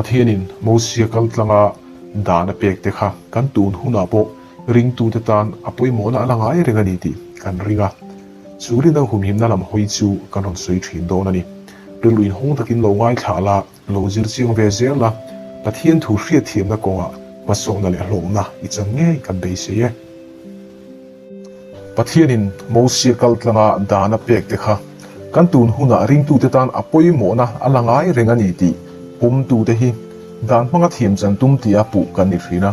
Pathianin Mosia kaltlanga dan a pek te kha kan tun hunah pawh ringtute tan a pawimawhna a la ngai reng a ni tih kan ring a. Chu rinna humhimna lam hawi chu kan rawn sawi thin dawn a ni. Rilru inhawng takin lo ngaithla la, lo zir chiang ve zel la, Pathian thu hriatthiamna kawngah hmasawhna leh hlawhna i chan ngei kan beisei e. Pathianin Mosia kaltlanga dan a pek te kha kan tun hunah ringtute tan a pawimawhna a la ngai reng a ni tih pawmtute hi dan hmanga thiam chan tum tia puh kan ni thin a.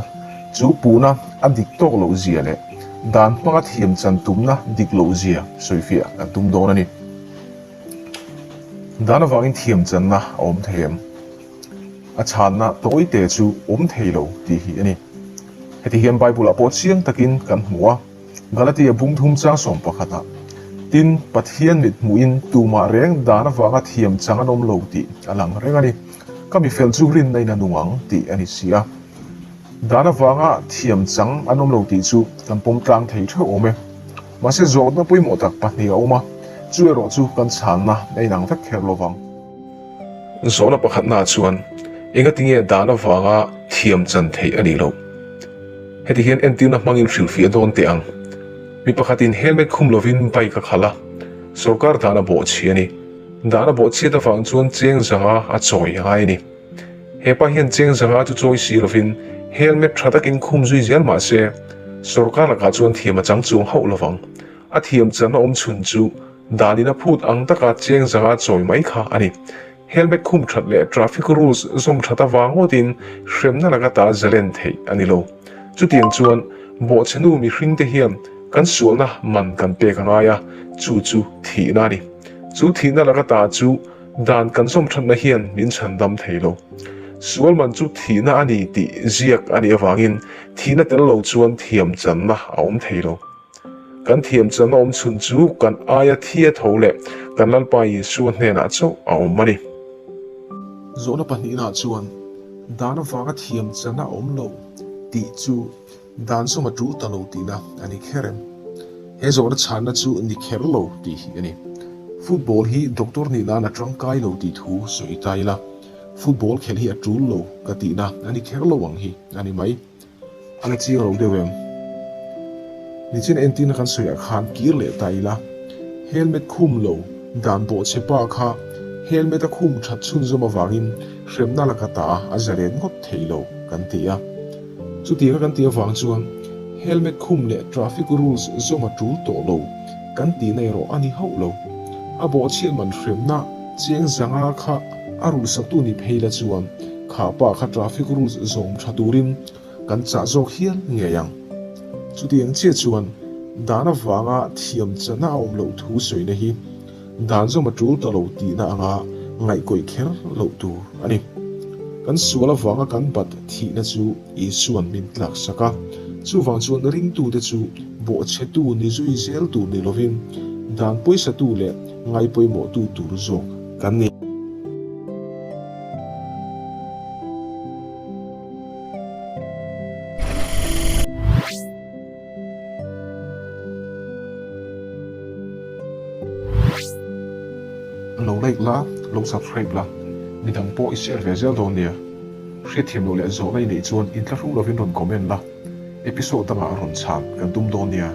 Chu puhna a dik tawk loh zia leh dan hmanga thiam chan tumna dik loh zia sawifiah kan tum dawn a ni. Dan avangin thiam channa a awm thei em? A chhanna tawite chu awm thei lo tih hi a ni. Heti hian Bible-ah pawh chiang takin kan hmu a, Galatia bung thum chang sawm pakhatah, Tin, Pathian mit hmuhin tumah reng dan avanga thiam chang an awm lo tih a lang reng a ni. Ka mi fel chu rinna in a nung ang tih a ni si a. Dan avanga thiam chang an awm lo tih chu kan pawm tlang thei theuh awm e. Mahse zawhna pawimawh tak pahnih a awm a, chu erawh chu kan chhanna a inang vek kher lo vang. Zawhna pakhatnaah chuan engatinge dan avanga thiam chan theih a nih loh? Heti hian entirna hmangin hrilhfiah dawn teh ang. Mi pakhatin helmet khum lovin bike a khalh a, sorkar dan a bawhchhi a ni. Dan a bawhchhiat avang chuan cheng zanga a chawi a ngai a ni. He pa hian cheng zanga chu chawi si lovin helmet tha takin khum zui zel mah se, sorkar lakah chuan thiam a chang chuang hauh lovang. A thiam channa awm chhun chu danin a phut ang taka cheng zanga chawi mai kha a ni. Helmet khum that leh traffic rules zawm that avang ngawtin hremna laka ta zalen theih a ni lo. Chutiang chuan bawhchhenu mihringte hian kan sualna man kan pek a ngai a, chu chu thihna a ni. Chu thihna laka ta chu dan kan zawm thatna hian min chhandam thei lo. Sual man chu thihna a ni tih ziak a nih avangin thihna tel lo chuan thiamchanna a awm thei lo. Kan thiam chan a awm chhun chu kan aia thi a tho leh kan Lalpa Isua hnenah chauh a awm a ni. Zawhna pahnihnaah chuan dan avanga thiam chan a awm lo tih chu dan zawm a tul ta lo tihna a ni kher em? He zawhna chhanna chu ni kher lo tih hi a ni. Football hi doctor nih nan a tangkai lo tih thu sawi ta ila, football khelh hi a tul lo ka tihna a ni kher lo ang hi a ni mai. A la chiang lo deuh em? Nichin entirna kan sawiah khan kir leh ta ila, helmet khum lo dan bawhchhe pa kha helmet a khum that chhunzawm avangin hremna laka ta a zalen ngawt thei lo kan ti a. Chutianga kan tih avang chuan helmet khum leh traffic rules zawm a tul tawh lo kan tihna erawh a ni hauh lo. A bawhchhiat man hremna chiang zanga kha a rulhsaktu ni phei la chuan Kha pa kha traffic rules zawm tha turin kan chah zawk hial ngei ang. Chutiang chiah chuan dan avanga thiam chana a awm loh thu sawina hi dan zawm a tul ta lo tihna anga ngaihkawih kher loh tur a ni. Kan sual avanga kan bat thihna chu Isuan min tlak sak a, chuvang chuan ringtute chu bawhchhetu ni zui zel tur ni lovin dan pawisatu leh ngaipawimawhtu tur zawk kan ni. Lo like la, lo subscribe la, midang pawh i share ve zel dawn nia. Hriatthiam loh leh zawhna i neih chuan inthlahrung lovin rawn comment la, episode dangah rawn chhan kan tum dawn nia.